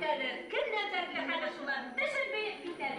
күтәрер, кемнәрдер хәле шулар, төшеп биеп китәр.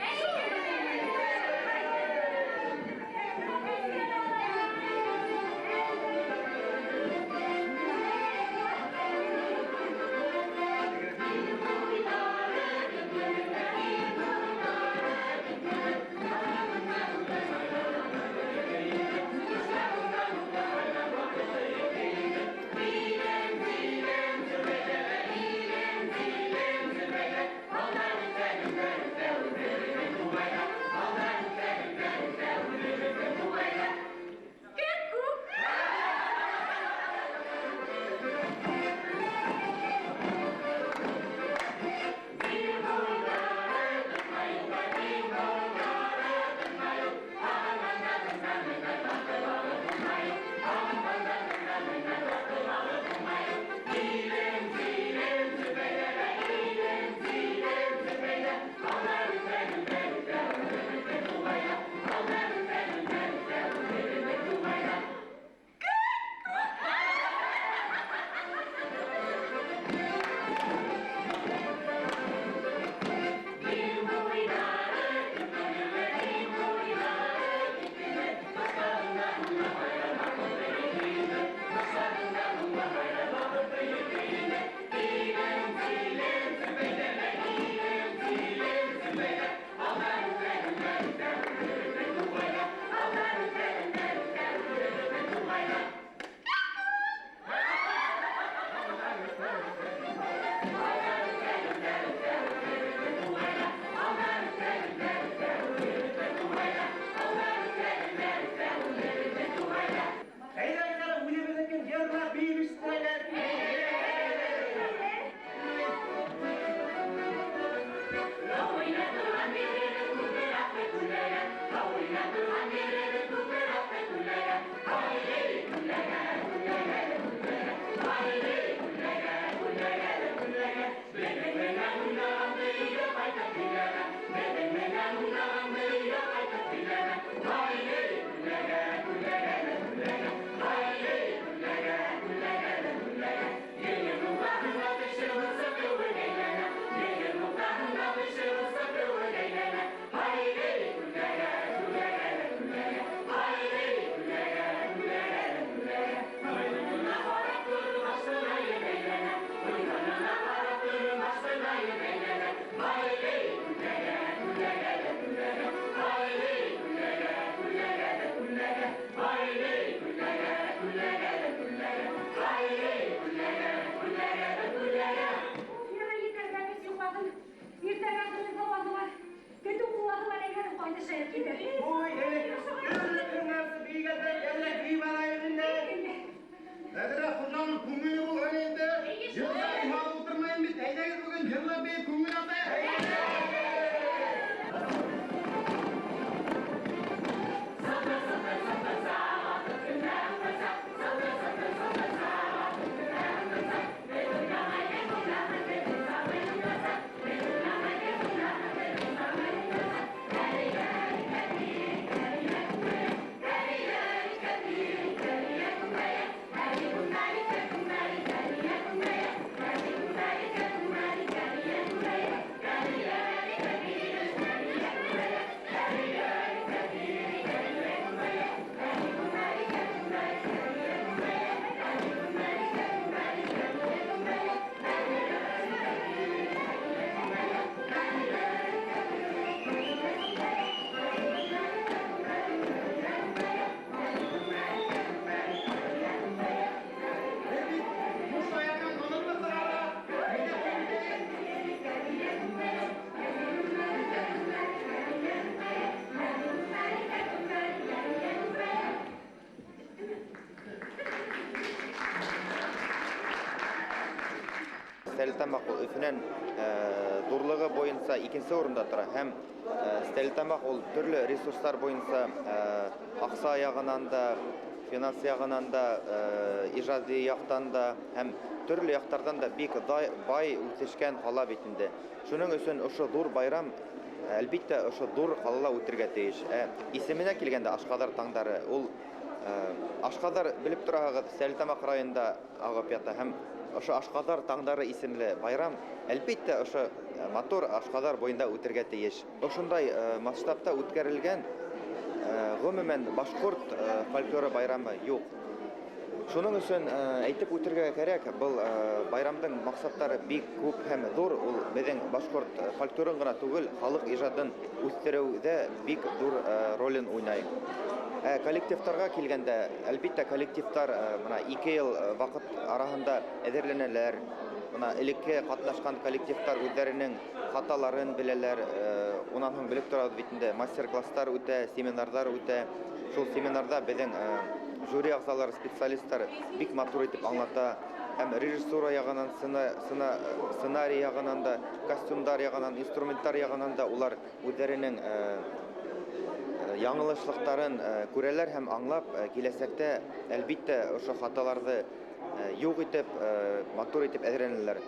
Әйҙәгеҙ әле үҙебеҙҙекен йырлап бейеп ишеттерәләр. Ярай етәргә йоҡладым. Иртәгә көнө алдылар. Көтөү ҡыуалар әйләнеп ҡайтышайыҡ китер. Ой, төрлө көннәрсе бейегәндә, әллә бейеп алайыҡ инде. Әҙерәк хужаның күңеле булһын инде. Йырлап һалып ултырмайым бит. Әйҙәгеҙ бөгөн йырлап бейеп күңел асайыҡ. Беҙ бит буш аяҡтан онотмаҫтар ара. Әйҙә, килеп китәйек. Стәрлетамаҡ ул Өфөнән ҙурлығы буйынса икенсе урында тора һәм Стәрлетамаҡ ул төрлө ресурстар буйынса, аҡса яғынан да, финанс яғынан да, ижади яҡтан да һәм төрлө яҡтарҙан да бик бай үҫешкән ҡала бит инде. Шуның өсөн ошо ҙур байрам әлбиттә ошо ҙур ҡалала үтергә тейеш. Исеменә килгәндә Ашҡаҙар таңдары ул, Ашҡаҙар белеп тораһығыҙ, Стәрлетамаҡ районында ағып ята һәм Ошо Ашҡаҙар таңдары исемле байрам, әлбиттә, ошо матур Ашҡаҙар буйында үтергә тейеш. Ошондай масштабта үткәрелгән ғөмүмән башҡорт фольклоры байрамы юҡ. Шуның өсөн әйтеп үтергә кәрәк, был байрамдың маҡсаттары бик күп һәм ҙур. Ул беҙҙең башҡорт фольклорын ғына түгел, халыҡ ижадын үҫтереүҙә бик ҙур ролен уйнай. Коллективтарға килгәндә, әлбиттә, коллективтар бына 2 йыл ваҡыт араһында әҙерләнәләр. Бына элекке ҡатнашҡан коллективтар үҙҙәренең хаталарын беләләр. Унан һуң белеп торабыҙ бит инде, мастер-класстар үтә, семинарҙар үтә. Шул семинарҙа беҙҙең жюри ағзалары, специалисттар бик матур итеп аңлата. Һәм режиссура яғынан, сценарий яғынан да, костюмдар яғынан, инструменттар яғынан да улар үҙҙәренең яңылышлыҡтарын күрәләр һәм аңлап, киләсәктә әлбиттә ошо хаталарҙы юҡ итеп, матур итеп әҙерләнәләр.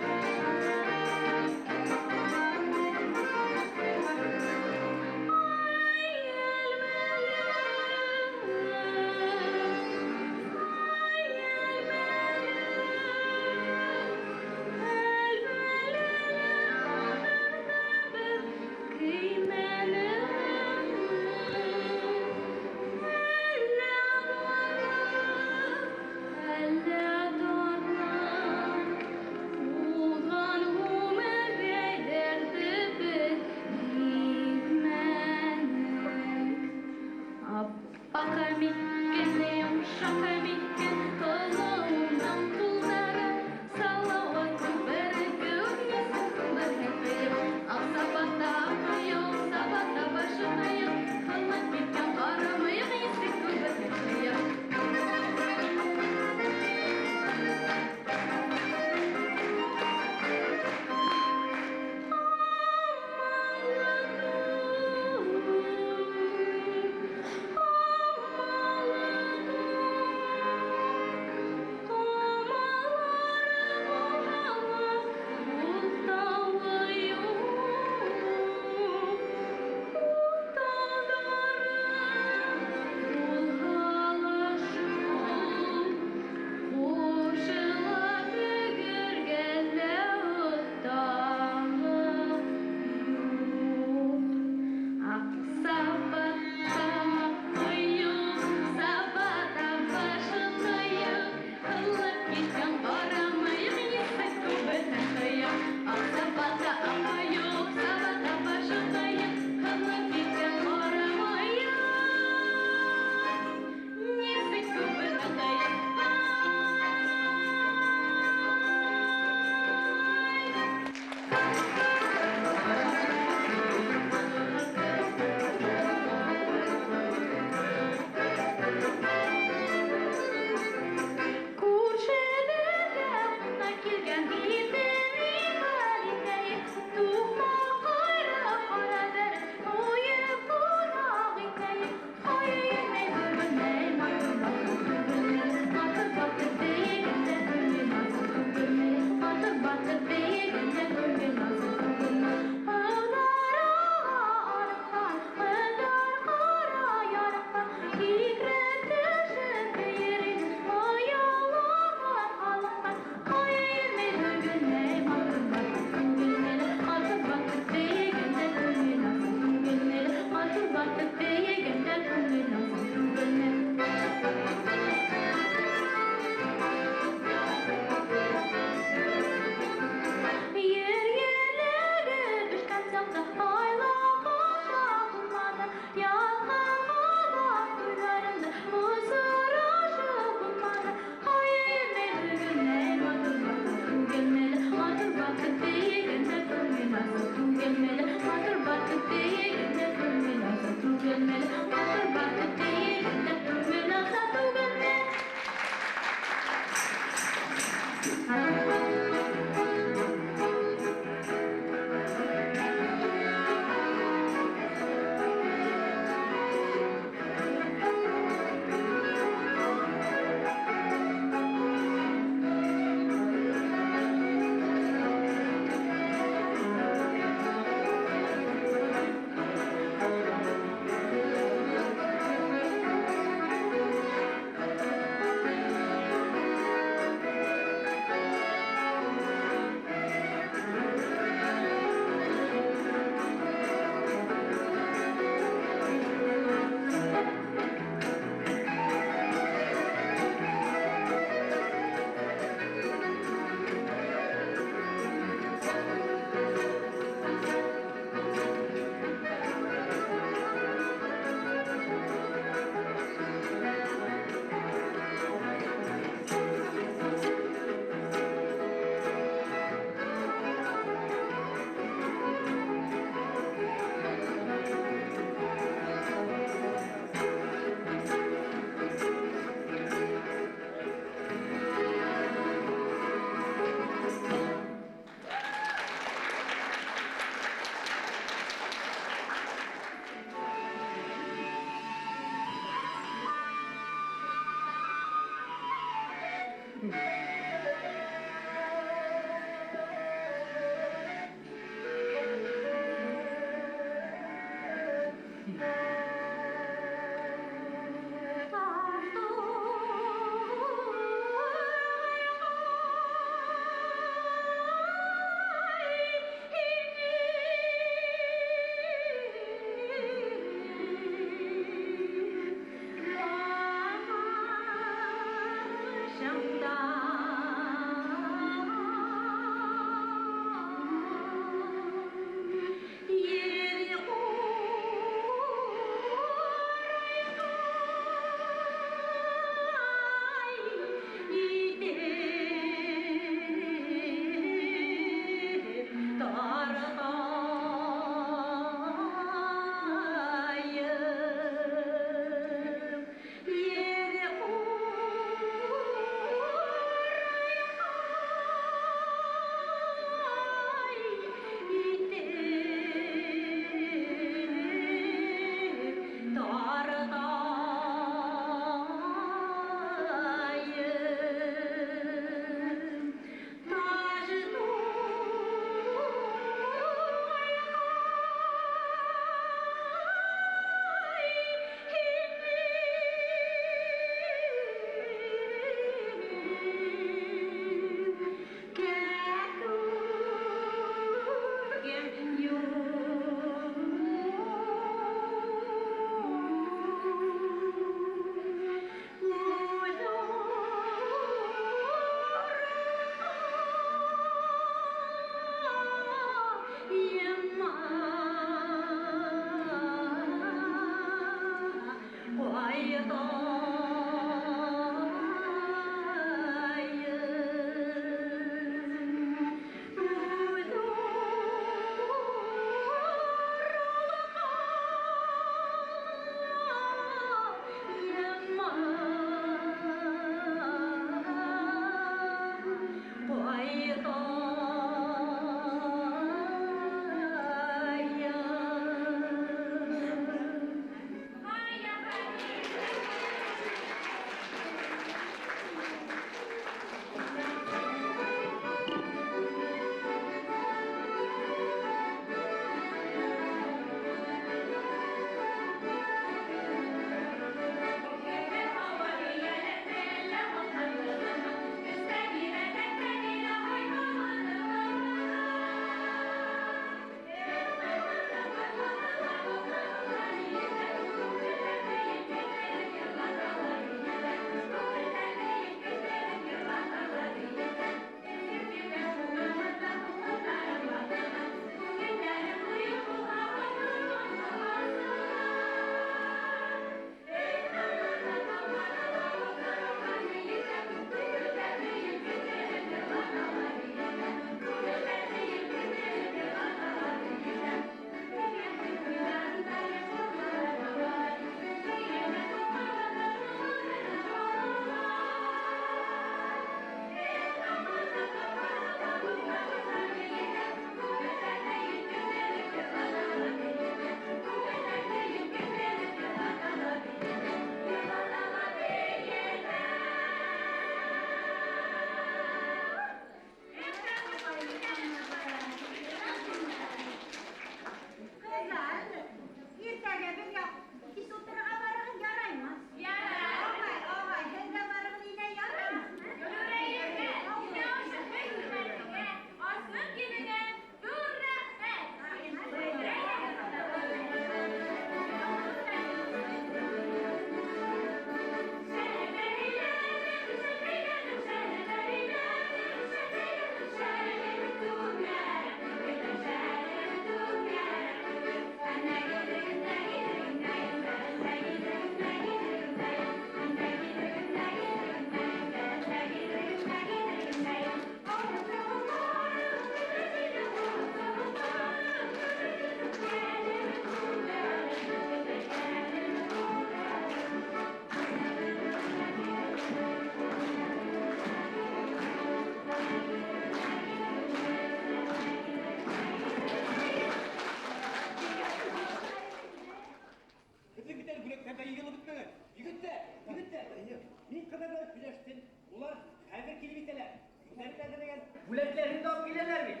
Бүләкләрен дә алып киләләр бит.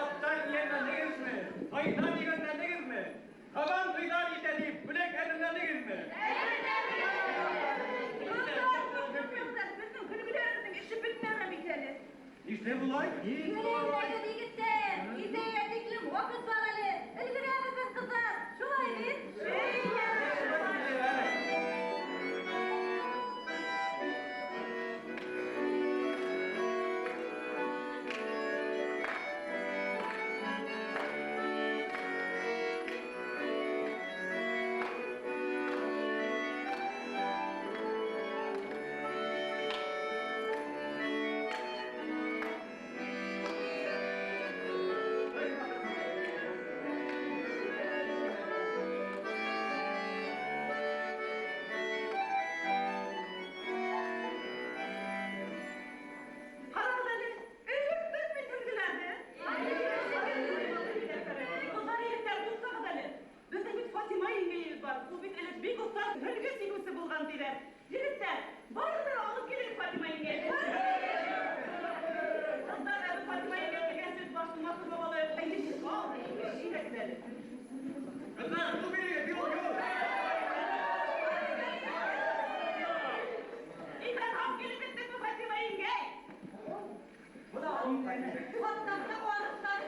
Аттан дигәннәрегезме? Айдан дигәннәрегезме? Һабан туйдан итә дип бүләк әзерләдегезме? Безнең көлгеләребезнең эше бетмәгән бит әле. Нишләп болай? Йөрәгез, егетләр, иртәгә тиклем вакыт бар әле. Өлгерәбез без, кызлар. Шулай бит? Карагыз әле, өзеп бетми һөлгеләрне. Кызлар, егетләр, туктагыз әле. Безнең бит Фатима еңгәебез бар. Ул бит элек бик оста һөлге сигүче булган диләр. Егетләр, барыгыз да алып килегез Фатима еңгәйне. Кызлар, әле Фатима еңгәй дигән сүз башны матур бабалай. Әйе, ал, өйрәтсен әле. Кызлар, юл бирегез, юл, юл. Исән алып килеп беттеңме, Фатима еңгәй? Хаттарда арыслар.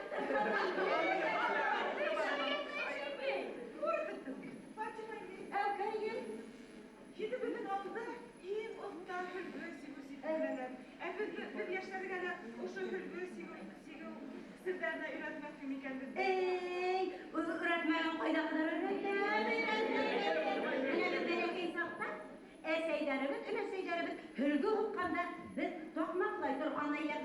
Күреп беттем. Фатима еңгәй. Әүкәйем. Җиде безнең авылда иң оста һөлге сигүче диләр. Ә без яшьләргә дә ошо һөлге сигү сигү серләренә өйрәтмәкме микән безне? Эй, өйрәтмәгән кайда кадәр өйрәтәм, өйрәтәм, өйрәтәм. Менә без бәләкәй чакта әсәйләребез, өләсәйләребез һөлге һукканда без такмаклай торган идек.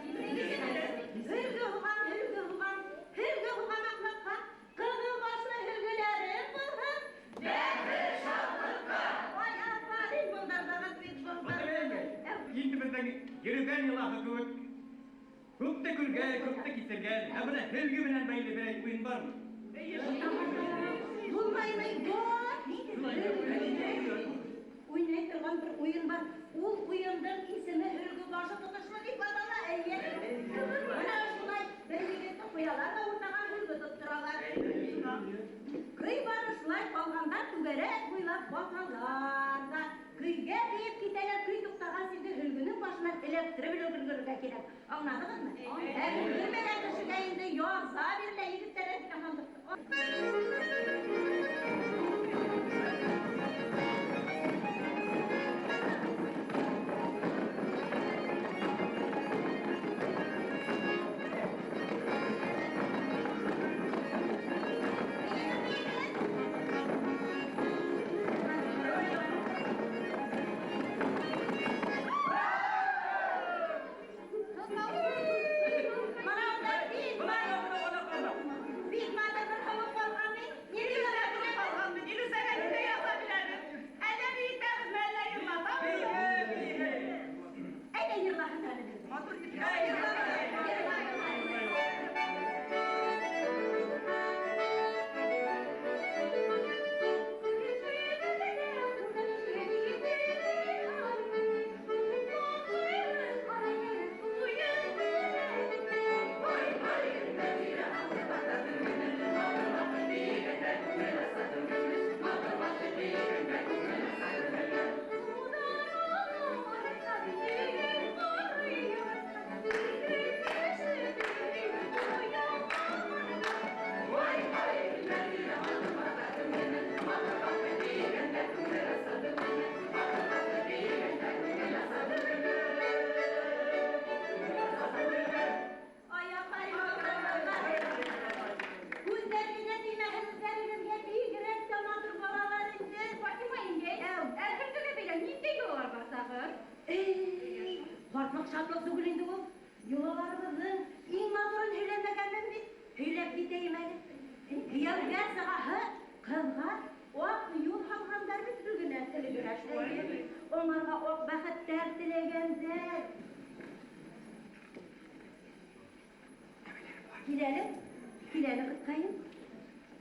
Һөлге һуган, һөлге һуган, һөлге һуган ахмакка, кызыл башлы һөлгеләрем булһын. Бәхет шатлыкка. Ай, афарин булдырдыгыз бит, булдырдыгыз. Инде безнең йөрегән йолаһы кебек күпте күргән, күпте китергән. Ә менә һөлге белән бәйле берәр уен бармы? Булмаймы? Бар. Уйнай торган бер уен бар. Ул уенның исеме һөлге башы тотышлы дип атала. Әйе. Менә шулай бер егетне куялар да уртага һөлге тоттыралар. Көй барышлай калганда түгәрәк буйлап басалар да көйгә биеп китәләр. Көй туктагач инде һөлгенең башына эләктереп өлгерергә кирәк. Аңладыгызмы? Ә өлгермәгән кешегә инде яза бирелә, егетләр әзер. Менә анда бик бик матур бер һава калган бит. Илүзә торып калган бит. Илүзәгә нидә яза беләбез? Әллә биетәбезме, әллә йырлатабызмы? Әйдә йырлаһын әле безне. Матур итеп Йырлаһын. Ай, афарин, күзләрегезгә тимәһен, үзләрегезгә бигрәк тә матур балалар инде. Фатима еңгәй, Әү. ә һөлгегә бәйле нинди йолалар бар тагы? Эй, картлык шатлык түгел инде ул. Йолаларыбыҙҙың иң матурын һөйләмәгәнмен бит. Һөйләп китәйем әле. Кияүгә сығаһы ҡыҙға аҡ юл һалғандар бит өлгөнән элегерәк. Аңарға аҡ бәхеттәр теләгәндәр. Кил әле, кил әле, ҡыҙҡайым.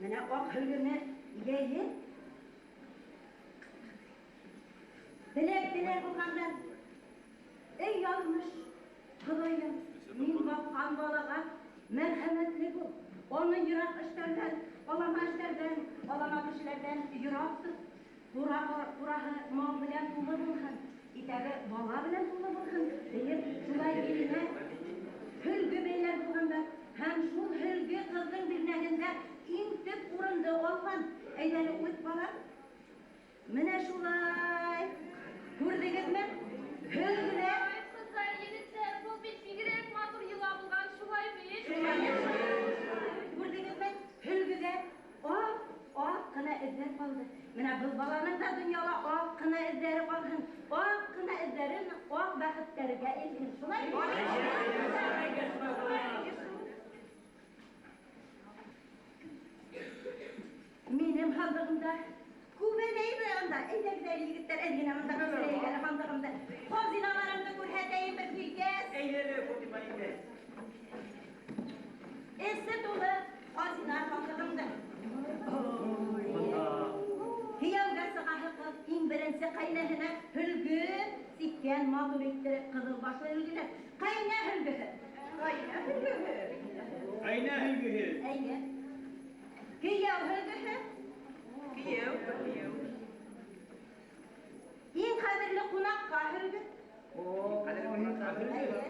Менә аҡ һөлгөңә йәйе. Теләк теләр булғандар. Эй, яҙмыш, Хоҙайым, мин баҡҡан балаға мәрхәмәтле бул. Уны йыраҡ эштәрҙән, алама эштәрҙән, алама кешеләрҙән йыраҡ тот. Ҡураһы мал белән тулы булһын, итәге бала белән тулы булһын, тиеп, шулай иленә һөлгө бәйләр булғандар. Һәм шул һөлгө ҡыҙҙың бирнәһендә иң төп урынды алған. Әйҙә, үт, балам. Менә шулай. Күрҙегеҙме? Һөлгөләр. Ҡыҙҙар, егеттәр, был бит бигерәк матур йола булған, шулай бит? Күрҙегеҙме? Һөлгөлә аҡ, аҡ ҡына эҙҙәр ҡалды. Менә был баланың да донъяла аҡ ҡына эҙҙәре ҡалһын. Аҡ ҡына эҙҙәрен аҡ бәхеттәргә илтһен. Шулай бит? Минең һандығымда күбәләйме анда? Әйҙәгеҙ әле, егеттәр, әҙ генә мында күсерәйек әле һандығымды. Хазиналарымды күрһәтәйем бер килгәс. Әйҙә, Фатима еңгәй. Эсе тулы хазина һандығымды. Кейәүгә сығаһы ҡыҙ иң беренсе ҡәйнәһенә һөлгө сиккән, матур иттереп ҡыҙыл башлы һөлгөләр. Ҡәйнә һөлгөһө. Ҡәйнә һөлгөһө. Ҡәйнә һөлгөһө. Әйе. Кейәү һөлгөһө. Кейәү, кейәү. Иң ҡәҙерле ҡунаҡҡа һөлгө. Әйе.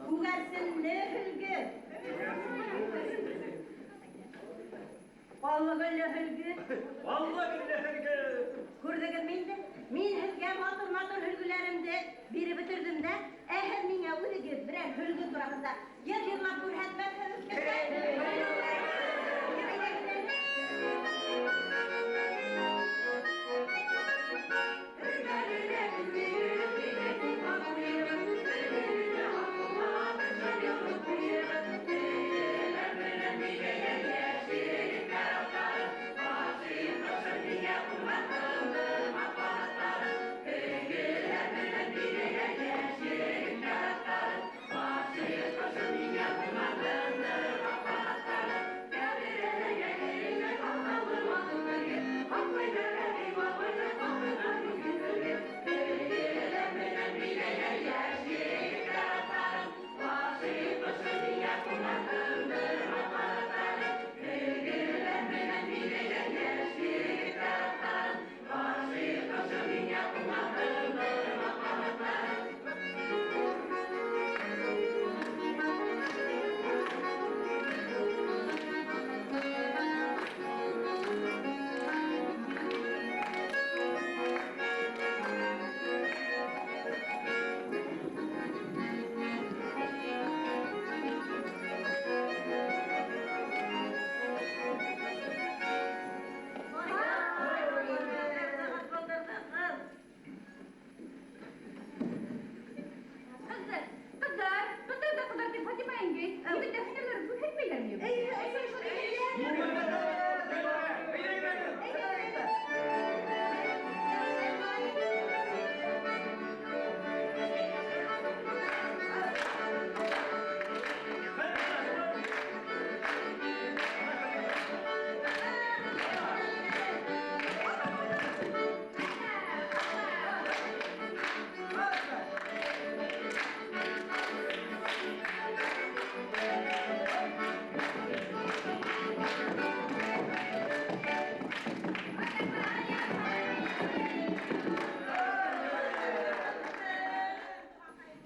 Күгәрсенле һөлгө. Аллы гөллө һөлгө. Аллы гөллө һөлгө. Күрҙегеҙме инде? Мин һеҙгә матур-матур һөлгөләремде биреп бөтөрҙөм дә, ә һеҙ миңә үҙегеҙ берәр һөлгө тураһында йыр йырлап күрһәтмәҫһегеҙ.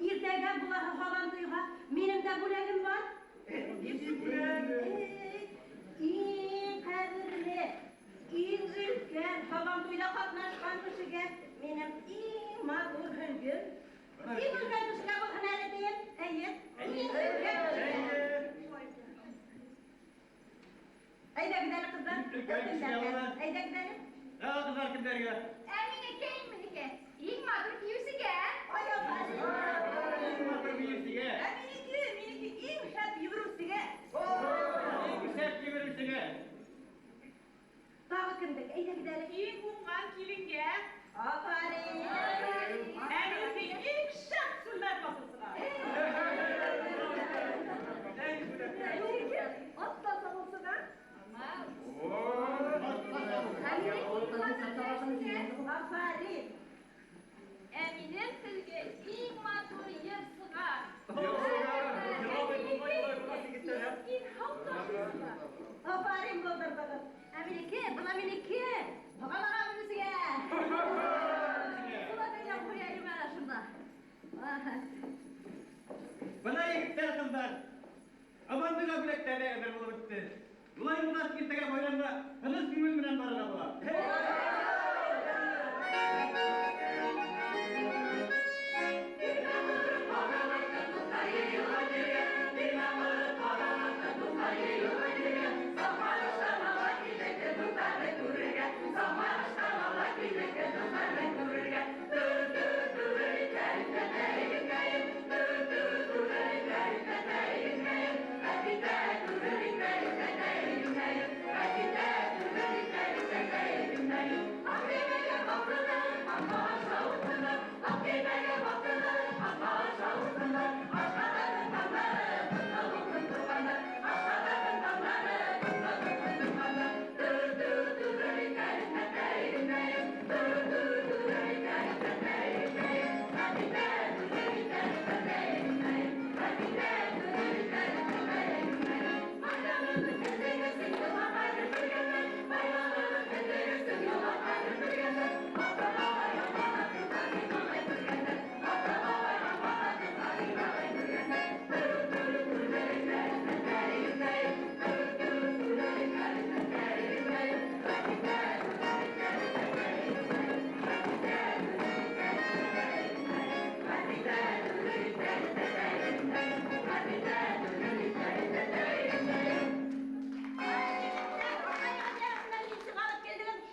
Иртәгә булаһы һабантуйға минең дә бүләгем бар. Иң ҡәҙерле, иң өлкән һабантуйҙа ҡатнашҡан кешегә минең иң матур һөлгөм. Иң өлкән кешегә булһын әле тием. Әйе, иң өлкән кешегә. Әйҙәгеҙ әле, ҡыҙҙар. Өлкән кешегә була. Әйҙәгеҙ әле. Ә, ҡыҙҙар кемдәргә? Ә минеке, минеке. Иң матур бейеүсегә. Ай, апа. Иң матур бейеүсегә. Ә минеке, минеке иң шәп йүгереүсегә. Иң шәп йүгереүсегә. Тағы кемдек? Әйҙәгеҙ әле. Иң уңған киленгә. Афарин. Ә минеке иң шәп сүлмәк баҫыусыға. Минеке атта сабыусыға. Ә минеке иң матур көрәшсегә. Афарин. Ә минеке, бына минеке. Бағалаған бесегә. Шула бәйләп ҡуяйым әле шунда. Бына егеттәр, ҡыҙҙар. Һабантуйға бүләктәр ҙә әҙер булып бөттө. Улай булғас, иртәгә байрамға тыныс күңел менән барырға була.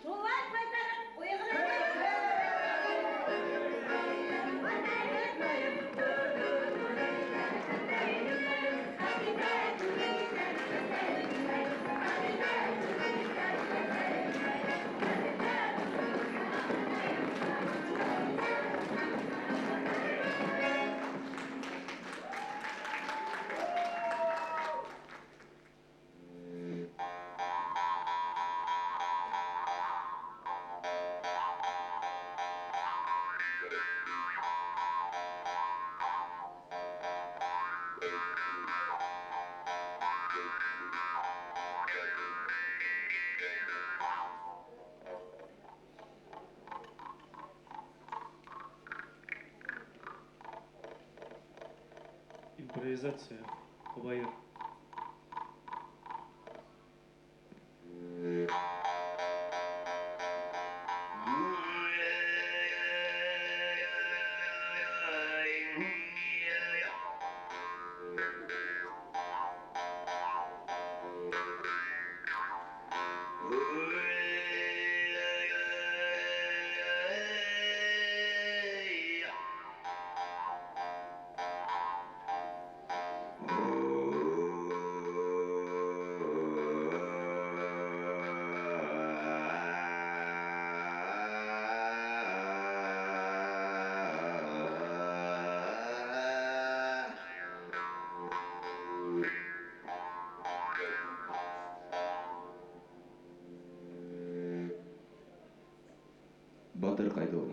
Шулай ҡайтарып ҡуйығыҙ. Импровизация. Ҡобайыр. Батыр ҡайҙа ул?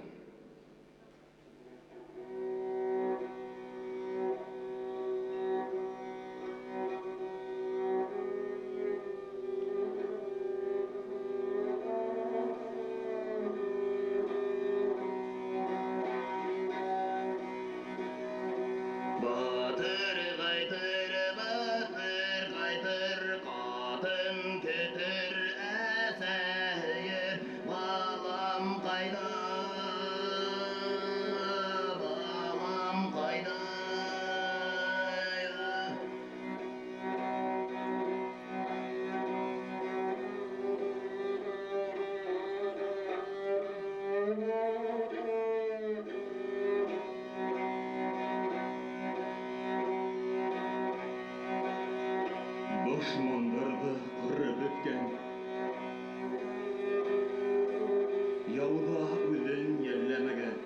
Батыр ҡайтыр, батыр ҡайтыр, ҡатын көтөр, әсә һөйөр, балам ҡайҙа, балам ҡайҙа? Дошмандарҙы ҡырып бөткән. Яуҙа үҙен йәлләмәгән.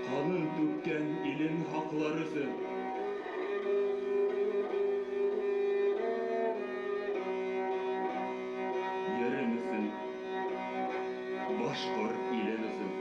Ҡанын түккән илен һаҡлар өсөн. Ерем өсөн, башҡорт илем өсөн.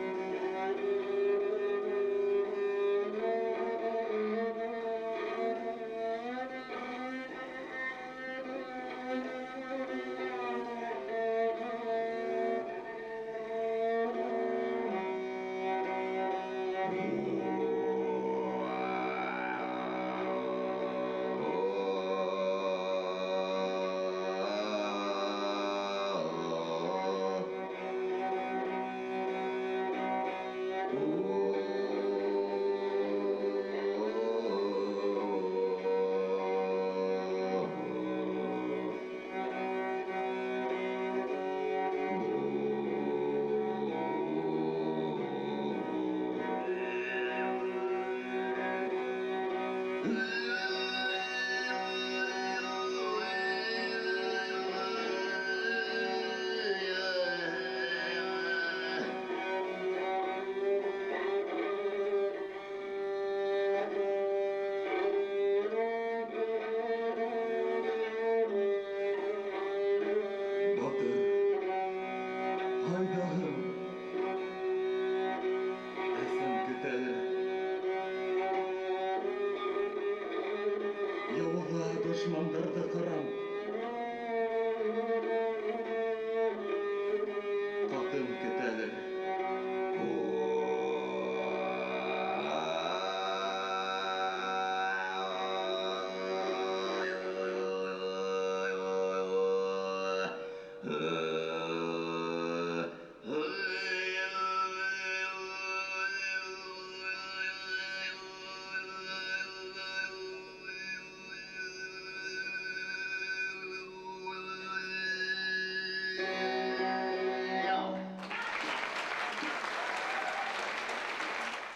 Батыр, ҡайҙаһың? Әсәм көтәлер. Яуҙа дошмандарҙы ҡырам. Ҡатын көтәлер.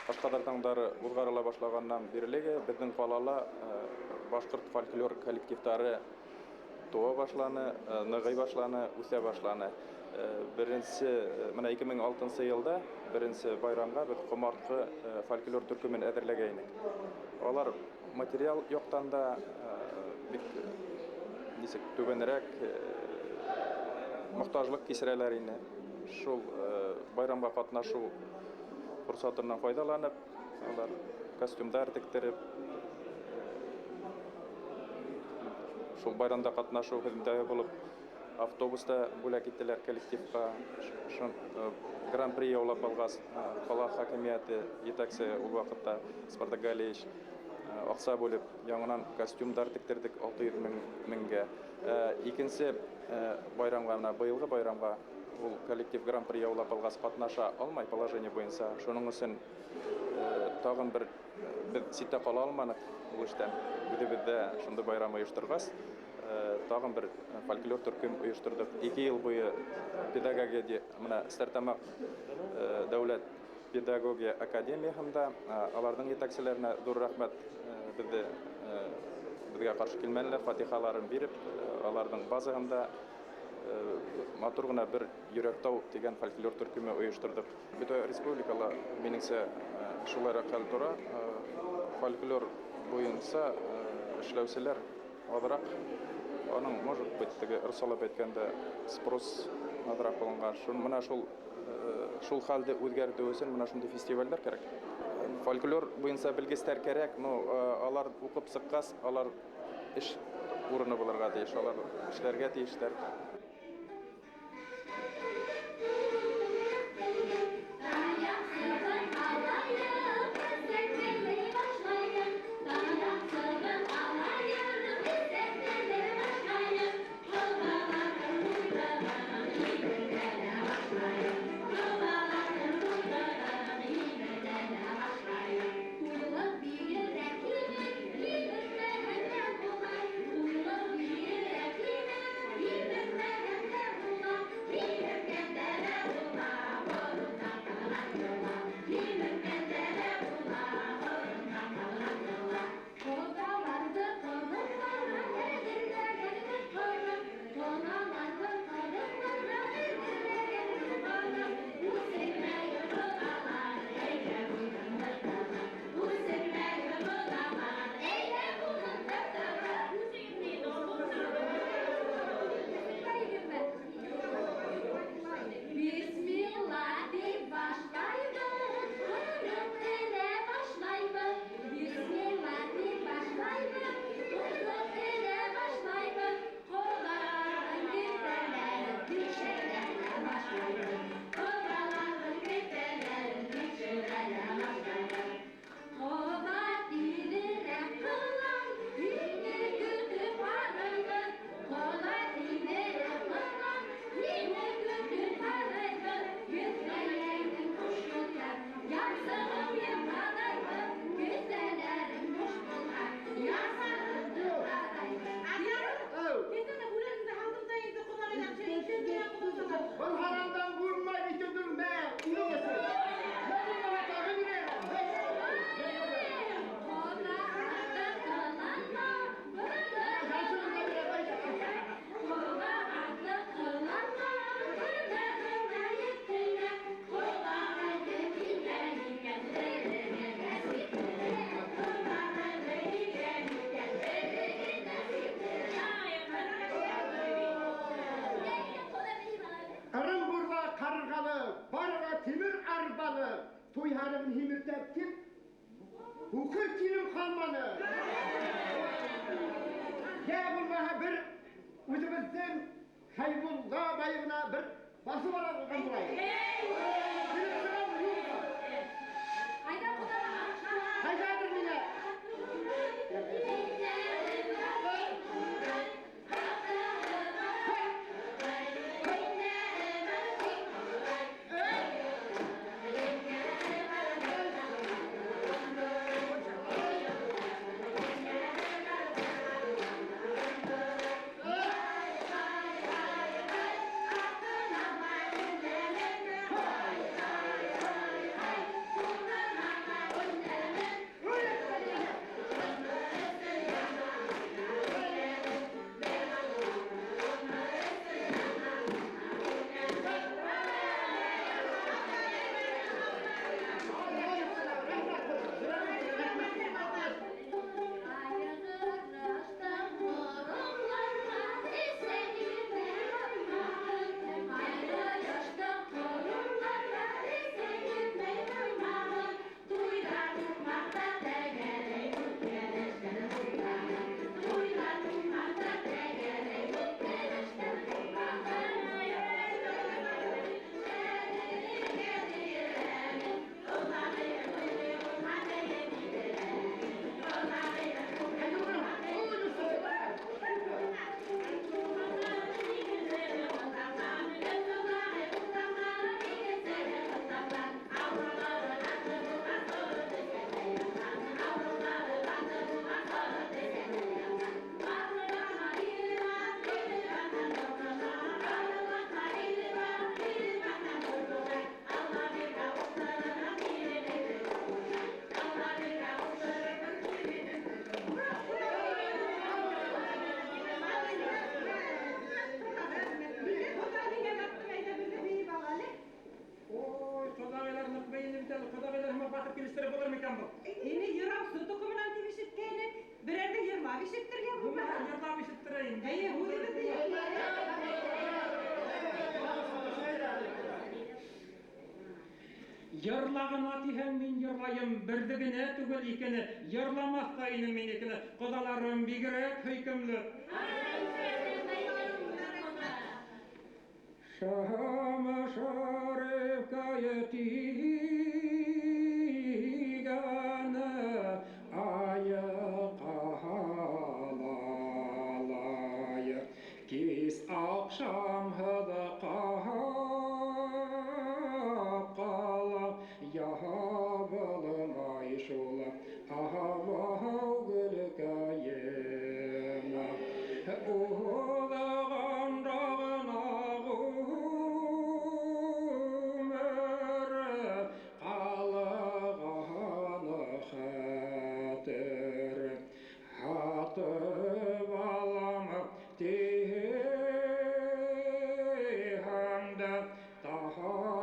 Башҡаҙар таңдары уҙғарыла башлағандан бирлеге беҙҙең ҡалала башҡорт фольклор коллективтары тыуа башланы, нығый башланы, үҫә башланы. Беренсе, мына 2006 йылда беренсе байрамға беҙ Ҡомартҡы фольклор төркөмөн әҙерләгәйнек. Алар материал яҡтан да бик нисек түбәнерәк мохтажлыҡ кисерәләр ине. Шул байрамға ҡатнашыу форсатынан файҙаланып, алар костюмдар тектереп, шул байрамда ҡатнашыу һөҙөмтәһе булып, автобуста бүләк иттеләр коллективҡа. Гран-при яулап алғас, ҡала хакимиәте етәксе ул ваҡытта Спартак Галиевич аҡса бүлеп, яңынан костюмдар тектерҙек 600 меңгә. Икенсе байрамға, мына быйылғы байрамға ул коллектив гран-при яулап алғас ҡатнаша алмай положение буйынса. Шуның өсөн тағын бер беҙ ситтә ҡала алманыҡ ул эштән. Үҙебеҙ ҙә шундай байрам ойошторғас, тағын бер фольклор төркөм ойошторҙоҡ. 2 йыл буйы педагогия, мына Стәрлетамаҡ дәүләт педагогия академияһында аларҙың етәкселәренә ҙур рәхмәт, беҙгә ҡаршы килмәнеләр, фатихаларын биреп, аларҙың базаһында матур ғына бер Йөрәктау тигән фольклор төркөмө ойошторҙоҡ. Бөтә республикала, минеңсә, шулайыраҡ хәл тора. Фольклор буйынса эшләүселәр аҙыраҡ. Аның, может быть, теге ырсалап әйткәндә, спрос аҙыраҡ булынған. Мына шул хәлде үҙгәртеү өсөн мына шундай фестивалдәр кәрәк. Фольклор буйынса белгестәр кәрәк, но алар уҡып сыҡҡас, алар эш урыны булырға тейеш, алар эшләргә тейештәр. Thank you. булманы. Йә булмаһа бер үҙебеҙҙең Хәйбулла байығына бер басып алған булайыҡ. Килеп сығамы, юҡмы? Ҡайҙа ҡоҙалар? Ҡайҙадыр миңә? Йырлағына тиһәң мин йырлайым, берҙе генә түгел икене, йырламаҫ та инем мин икене, ҡоҙаларым бигерәк һөйкөмлө. Шама шарифкая тигәне, айы ҡалалай, кис аҡшам һыҙыҡап ҡала, ябылмай шул аһау гөлкәйем. Уҙаған ғына ғүмер, ҡалған хәтер. Һатып алам тиһәң дә,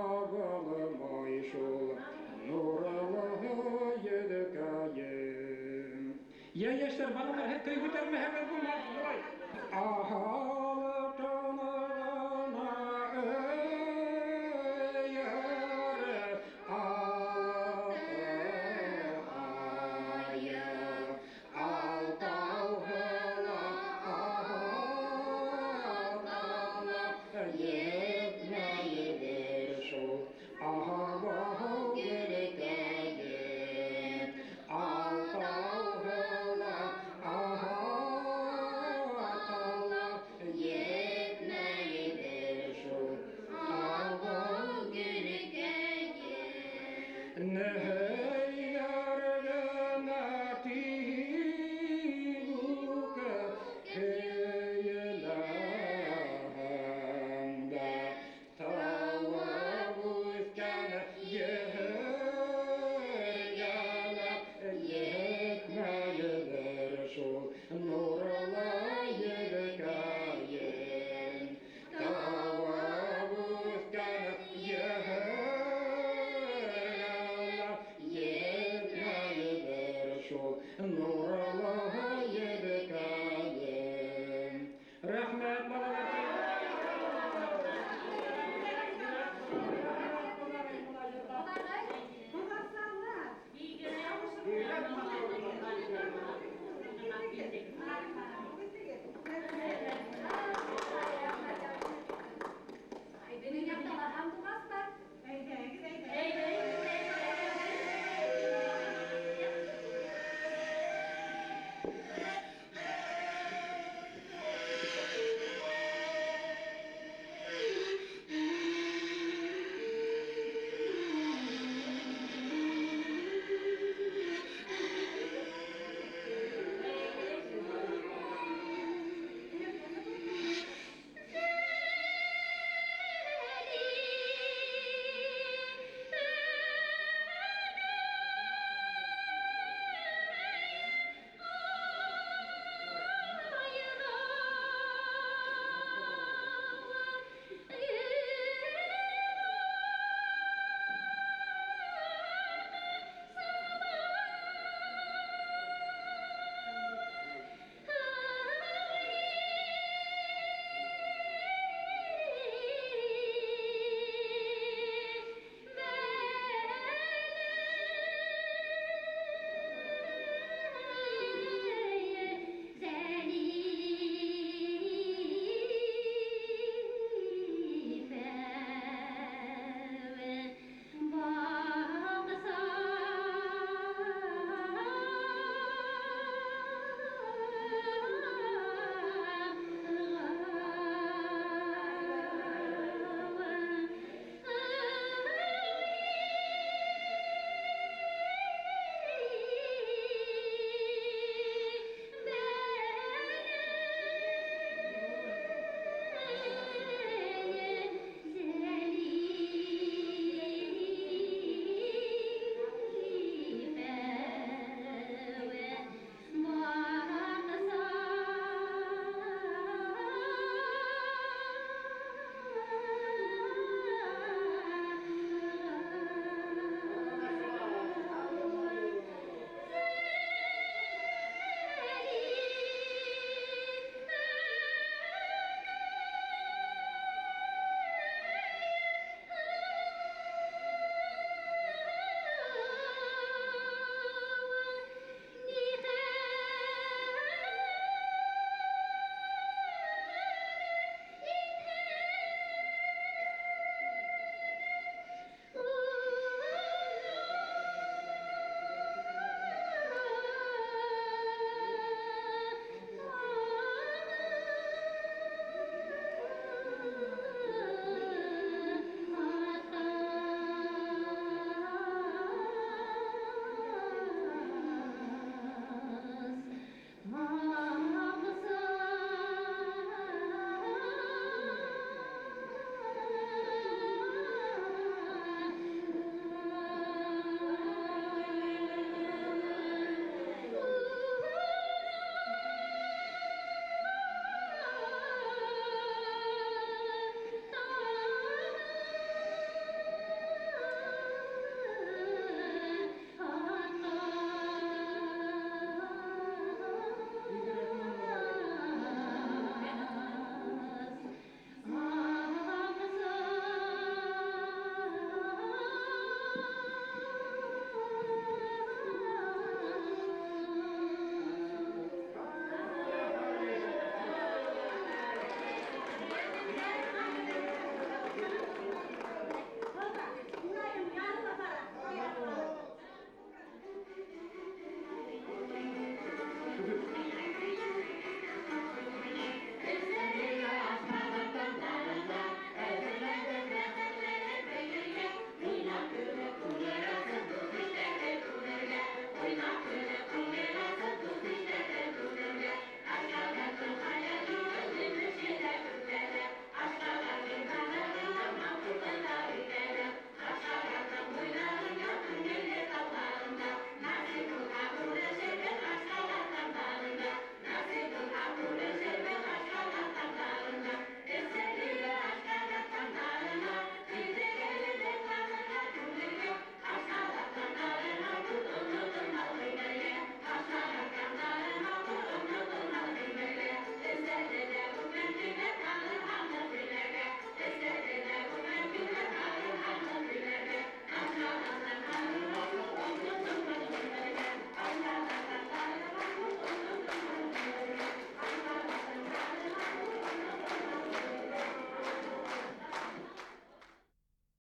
табылмай шул нурлы йөҙкәйем. Йә, йәштәр, балалар, һеҙ көй күтәрмәһәгеҙ